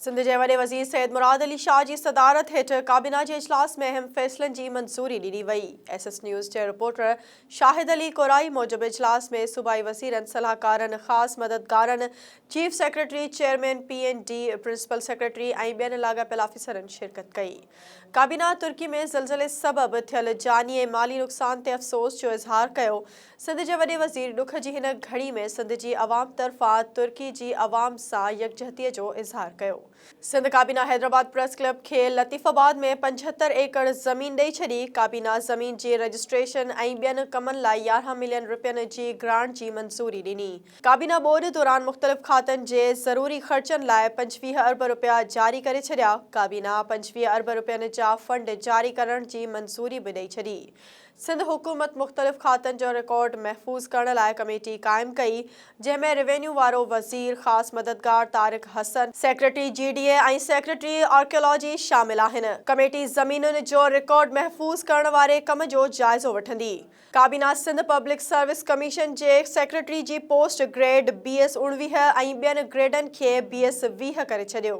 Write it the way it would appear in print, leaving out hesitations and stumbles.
سنڌ جي وڏي وزير سيد مراد علي شاهه جي صدارت هيٺ ڪابينا جي اجلاس ۾ اهم فيصلن جي منظوري ڏني وئي. ايس ايس نيوز جي رپورٽر شاهد علي ڪورائي موجب اجلاس ۾ صوبائي وزيرن، صلاحڪارن، خاص مددگارن، chief secretary, chairman P and D, principal secretary ۽ ٻين لاڳاپيل آفيسرن شرڪت ڪئي. ڪابينا ترڪي ۾ زلزلي سبب ٿيل جاني ۽ مالي نقصان تي افسوس جو اظهار ڪيو. سنڌ جي وڏي وزير ڏک جي هن گهڙي ۾ سنڌ جي عوام طرفان ترڪي جي عوام سان يڪجهتي جو اظهار ڪيو. سنڌ ڪابينا حيدرآباد پريس ڪلب کي لطيف آباد ۾ 75 ايڪڙ زمين ڏئي ڇڏي، ڪابينا زمين جي رجسٽريشن ۽ ٻين ڪمن لاء 11 ملين رپين جي گرانٽ جي منظوري ڏني. ڪابينا ٻوڏ دوران مختلف کاتن جي ضروري خرچن لاء 25 ارب رپيا جاري ڪري ڇڏيا، ڪابينا 25 ارب رپين جا فنڊ جاري ڪرڻ جي منظوري به ڏئي ڇڏي. سنڌ حڪومت مختلف کاتن جو رڪارڊ محفوظ ڪرڻ لاء ڪميٽي قائم ڪئي، جنهن ۾ روينيو وارو وزير، خاص مددگار Tariq Hassan, secretary G D A ۽ secretary archaeology شامل آهن. ڪميٽي زمينن جو رڪارڊ محفوظ ڪرڻ واري ڪم جو جائزو وٺندي. ڪابينا سنڌ پبلڪ سروس ڪميشن جي سيڪريٽري جي پوسٽ گريڊ بي ايس 19 ۽ ٻين گريڊن کي بي ايس 20 ڪري ڇڏيو.